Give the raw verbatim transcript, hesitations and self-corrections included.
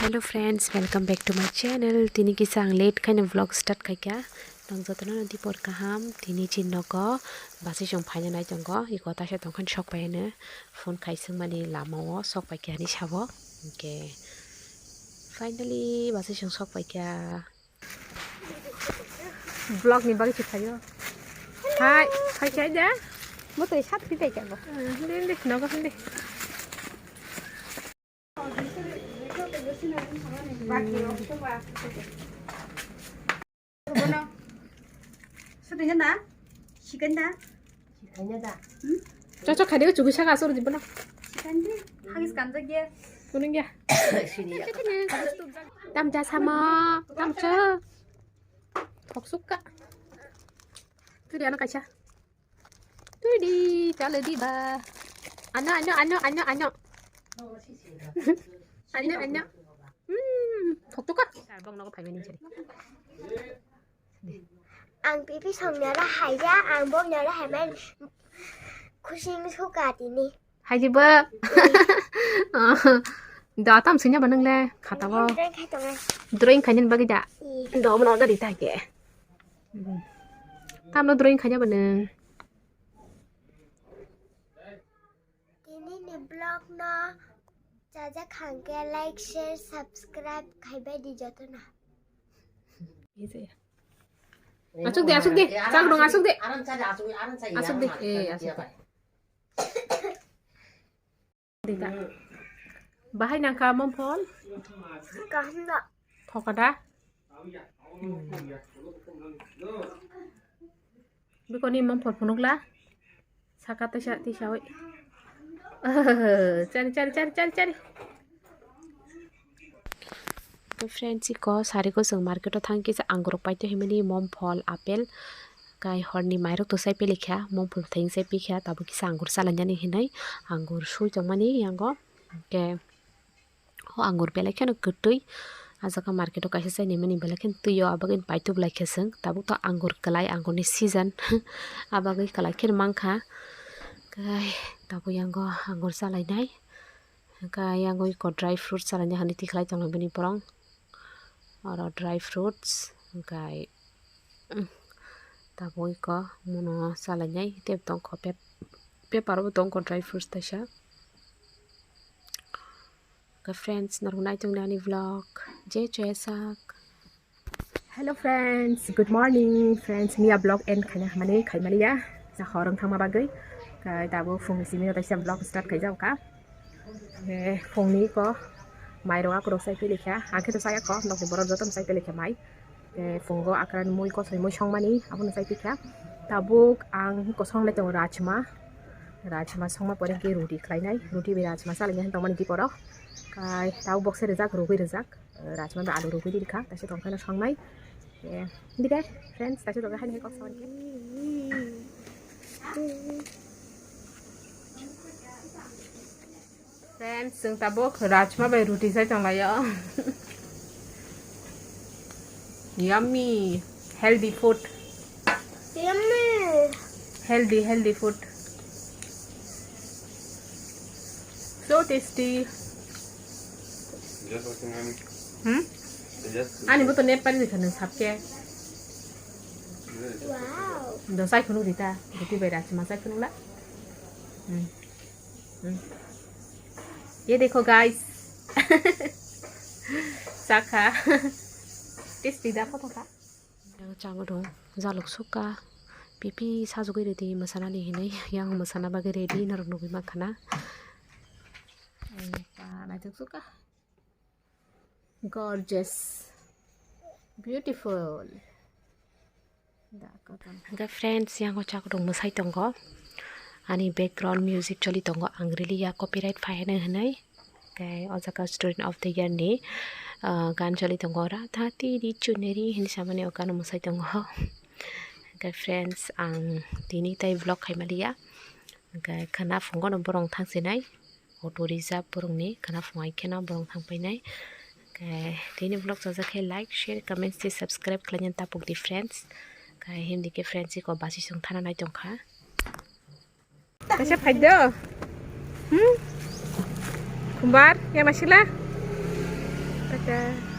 Hello friends, welcome back to my channel. Tini kisa ang late khaina vlog start khaikha. Nang jotono no dipor kaham. Tini chin nogo basi song phaina nai tongo. Iko taisa tongkhan sok paiyano. Phone khaisung mani lama o sok paikha hinwi sabo. Hwnkhe finally basi song sok paikha. Vlog ni bagwi se khayo. Hai, khai khai da. Mo to sat pi pai ka bo. Hindi, hindi, nogo hindi. Bono. Sutenya na? Sikanya da. Hmm? Chok chok khaide chugui saka asur di bono. Sikandi. Hagis kanjak ya. Kuning ya. Sini ya. Tam ja sama. Tam cha. Thok sukka. Turi ano kaisa. Turi, chale di ba. Ano, ano, ano, ano, ano. Ano, ano. Hmm, thok tuka. Sarbong nogo phaimani jari. Ang pipi songnara haija, ang bongnara haiman khusing suka tini. Haiji bo. Da tam sini ba nang le khata bo. Drawing khai tongai. Drawing khai nin bagi da. I. Do mo da di ta ke. Tam no drawing khai ba nang. Tini ni vlog no chaja khangke like, share, subscribe khai bai di joto na. Asuk de, asuk de. Chak dong, asuk de. Asuk de. Eh, asuk de. Dita. Bahai nangkha momphol? Kaham da. Thoka da? Bikoni momphol phunukla? Saka tisa tisa oi. Chari, chari, chari, chari, chari. Friends, iko sari ko chwng market o thang kisa angur paito himani momphol, apple. Kai horni mairok to sai pelikha, mom phul theng sai pikha, tabuk kisa angur chalainani hinwi angur sui tongmani yango. Hwnkhe o angur belai kheno kwtwi, ah jaga market o kaisa chaini mani belai kheno twi o, abagwi paitub laikha chwng, tabuk to angur kwlai, angurni season, abagwi kwlai kheno mankha. Kai tabuk yango angur chalainai, kai yango iko dry fruit chalainai hinwi tikhlai tongo bini borong. Oro dry fruits, hwnkhe, mm, tabuk iko muno salainai tei tongkho pep-, paper bo tongkho dry fruits taisa. Hwnkhe friends, norok naitok nai ani vlog, je choya sak. Hello friends, good morning. Friends, miya vlog end khaina hamani khaimaliya, sa horong thangma bagwi. Kai tabuk phungni simi taisa vlog start khaijak kha. Eh, phungni ko mairok akorok chai pilikha. Ang khe to chaya kho, nokni borok jotono chai pilikha mai. Eh, phungo akran mui kosoi mui songmani, abono chai pikha. Tabuk ang kosong nai tongo rajma. Rajma songma pore khe roti khlainai. Roti bai rajma chalainai tongmani diporok. Kai tabuk bokse rijak, rugui rijak. Eh, rajma bai alu rugui rikha. Taisa tongkhe no songnai. Eh, dide, friends, taisa tongkhe haini hai kok sawan khe. Friends, chwng tabuk rajma bai roti sai tonglaio. Yummy, healthy food. Yummy. Healthy, healthy food. So tasty. Hmm? Ani bo to Nepali ni khana sabke. Wow. Do sai khunu rita, roti bai rajma sai khunu la. Hmm. Hmm. Ye dekho guys. Sakha. Tasty da kotha kha. Yang chang dong, jaluk suka. Pipi sajugwi ready mwsanani hinwi, yang mwsana bagwi ready norok nugwi mankha na. Naithok suka. Gorgeous. Beautiful. Hwnkhe friends, yango chakdong mwsai tongo. Ani background music choli tongo, ang rili ya copyright phai hwnwi hwnwi. Hwnkhe o jaga student of the year ni, ah, gan choli tongo, "Radha teri chuneri" hinwi samani o gano mwsai tongo. Hwnkhe friends, ang tini tai vlog khaimaliya. Hwnkhe khwna phungo no borong thangsinai. Auto reserve borokni khwna phungai kheno borok thang painai. Khe tini vlog chajak khe like, share, comments tei subscribe khlaina tapuk di friends. Khe hindi khe friends iko basi song thana nai tongkha. Kaisa phai do. Hmm? Khumbar, yang nasila? Khe